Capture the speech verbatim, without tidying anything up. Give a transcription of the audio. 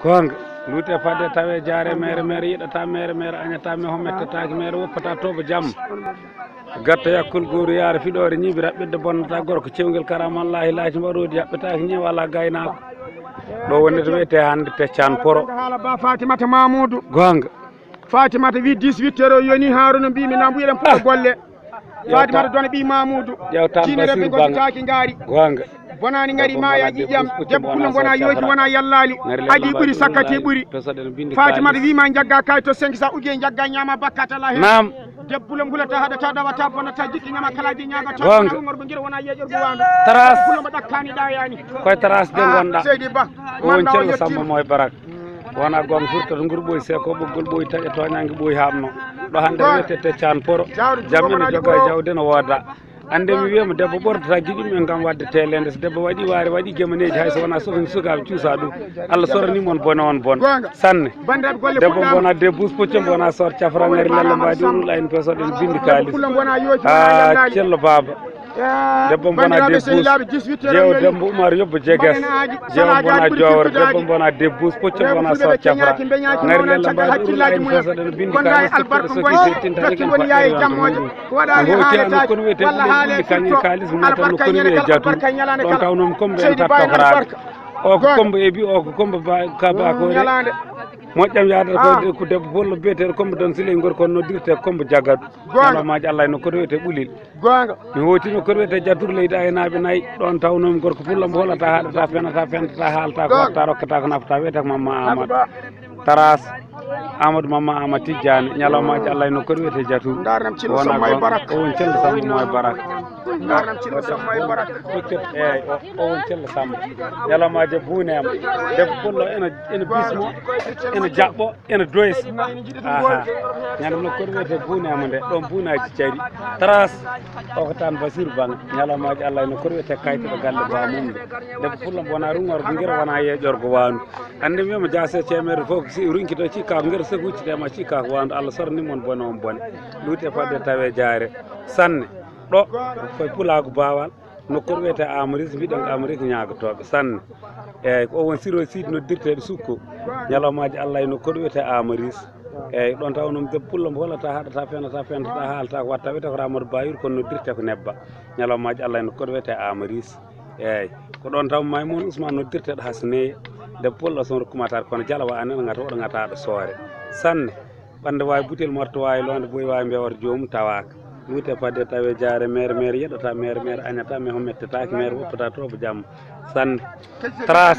Goonga. Luute fadde tawe jaare mere, mere yiɗata mere, mere añata, meho mettataaki, mere woppata toobo jam. Gatta yakkul gooru yaare fiɗoore ñiibi raɓɓiɗde bonnata gorko cewngel karamallah laaci mbaroodi yaɓɓetaaki ñeew alaa gaynaako. Ɗo wonde to wiyetee hannde Teccaan Poro. Haala ba Fatimata Mamoudou. Goonga. Fatimata wi dix-huit heures o yoni Haruna mbimi na mbuyeɗen puɗɗo golle. Fatimata Dona ɓi Mamoudou. Ƴeew tan Basir Banga. Goonga. Bonani ngari maya ƴiƴam debbo pullo bona yoki wona yallali. Adi ɓuri sakkati ɓuri. Fatimata wima jagga kay to cinq cents uge jagga ñama bakkata la hen. Naam. Debbo pullo hulata haɗata dawata bonata jikki ñama kala ji ñaga to. Goonga. Umar bo jiro wona yeƴor go wando. Taras. Pullo mo ɗakkani ɗa yani. Koye taras de gonɗa. Seydi Ba. Ko won Manda o Cello yetti. Samba Moy Barak. Wona goonga furtoto nguru ɓooyi seko ɓoggol ɓooyi taƴa toñange ɓooyi haɓno. Ɗo hannde wiyete Teccaan Poro. Jam ene joga e jawde no wooda. Annde mi wiyama debbo ɓortata giɗum en ngam wadde telende. So debbo waɗi waare waɗi gemaneji hay so wona sokni sukaaɓe cuusa ɗum. Allah sorani mon bone on bon. Sanne. Debbo bona debus pucco bona sor cafra ngari lalla mbaɗi urul ayn pesoɗen bindi kalis. Ah, Cello Baba. Debbo mbona debus. Jeewo Dembo Umar Yobbo Jeges. Jeewo mbona jowre. Debbo mbona debus. Pocco mbona sor cafra. Ngari lella mbaɗi urul ayn fesoɗen bindi ka mistokkeɗo soki settinta reken faɗɗere wonto muɗum. Mbowti a nokkon wiyete ɓulen ɓulli kañen kalis mata nokkon wiye jatu. Ɗon tawnom kombo en tattokoraaɓe. O ko kombo e bi o ko kombo ka bakore. Moƴƴam yaadata ko debbo pollo biyeteɗo kombo don siley gorko on noddirte kombo jagadu. Ñalawmaaji Allah e nokkon wiyete ɓulil. Goonga. Mi hootino koɗo wiyete jattur leydi aynaaɓe nayi. Ɗoon tawnomi gorko pullo mbo holata haɗata fenata fentata haalata ko watta rokkata ko nafata wiyete ko Mamma Amadou. Taras Amadou Mamma Amadou Tijjani. Ñalawmaaji Allah e nokkon wiyete jattur. Ndarnam Cillo Samma e Barak. O won Cello Samma mo e Barak. Ndarnam Cillo Samma e Barak. Eeyi, o won Cello Samma. Ñalawmaaji buuneema. Debbo pullo ene ene bismo ene jaɓɓo. Ene doysi. Aha. Ñande mo koɗo wiyete buuneema nde ɗon buunaji cari. Taras. O ko tan Basir Bang. Ñalawmaaji Allah ene koɗo wiyete kaytuɗo galle ba mum nde. Debbo pullo wona rungorgo ngira wona yeƴorgo waandu. Annde mi wiyama jaase ceemeɗe fof si runkito cikka ko ngira so huccitema cikka ko waandu. Allah sorni mon bone on bone. Luute fadde tawe jaare. Sanne. Ɗo koye pulaagu baawal. Nokkuure wiyetee Amaris, mbiɗen ko Amaris ñaagotooɓe sanne. Eeyi, ko o won siro siidi noddirteeɗo Sukko. Ñalawmaaji Allah e nokkuure wiyetee Amaris. Eeyi, ɗoon taw noon debbo pullo mbo holata haɗata fenata fentata haalata ko watta wiyetee ko Ramadu Bayur kono noddirtee ko Nebba. Ñalawmaaji Allah e nokkuure wiyetee Amaris. Eeyi, ko ɗoon taw Maymoon Usmaan noddirteeɗo Hasneye. Debbo pullo son rokkumataar kono jala wa anen ngata oɗo ngata ɗo soore. Sanne. Ɓannde waawi butel, morto waawi loonde, boy waawi mbewata joomum tawaaka. Luute fadde tawe jaare, mere, mere yeɗata, mere, mere añata, meho mettataake, mere woppata toobo jamma. Sanne. Taras.